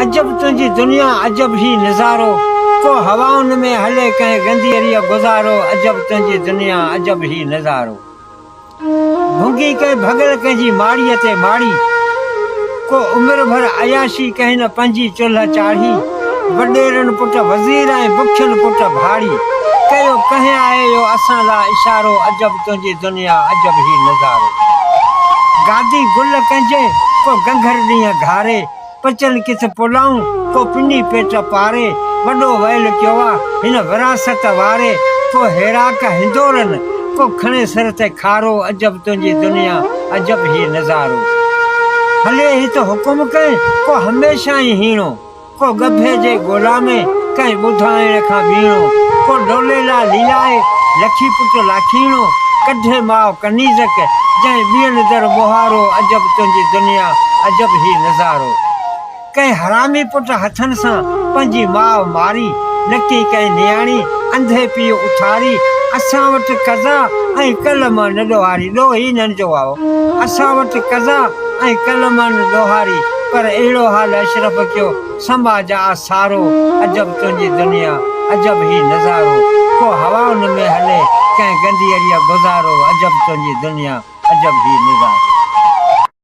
عجب تنهنجي دنيا عجب هي نظارو، ڪو هوائن ۾ هلي ڪنهن گنديريء گذارو، عجب تنهنجي دنيا عجب هي نظارو. ڀونگي ڪنهن ڀڳل ڪنهن جي ماڙيء تي ماڙي، ڪو عمر ڀر عياشي ڪنهن نه پنهنجي چلهه چاڙهي، وڏيرن پٽ وزير ۽ بکين پٽ ڀاڙي، ڪيو ڪنهن آهي اهو اسان لا اشارو، عجب تنهنجي دنيا عجب هي نظارو. گادي گل ڪنهن جي ڪو گنگهر ڏينهن گهاري، پچن ڪٿ پلائون، ڪو پني پيٽ پاري، وڏو ويل ڪيو آ، هن وراثت واري، ڪو هيراڪ هندورن، ڪو کڻي سر تي کارو، عجب تنهنجي دنيا، عجب هي نظارو. هلي هت حڪم ڪنهن، ڪو هميشه ئي هيڻو، ڪو ڳڀي جي ڳولا ۾، ڪنهن ٻڌائڻ کان ٻيڻو، ڪو لولي لا ليلائي، لکي پٽ لاکيڻو، ڪڍي ماء ڪنيزڪ، جنهن ٻين در ٻوهارو، عجب تنهنجي دنيا، عجب هي نظارو. ڪنهن حرامي پٽ هٿن سان، پنهنجي ماء ماري، نڪي ڪنهن نياڻي، انڌي پيء اٿاري، اسان وٽ قضا ۽ قلم نه ڏوهاري، ڏوهه ئي انهن جو آهو، اسان وٽ قضا ۽ قلم نه ڏوهاري، پر اهڙو حال اشرف ڪيو، سماج آ سارو، عجب تنهنجي دنيا، عجب هي نظارو، ڪو هوائن ۾ هلي، ڪنهن گنديريء گذارو، عجب تنهنجي دنيا، عجب هي نظارو.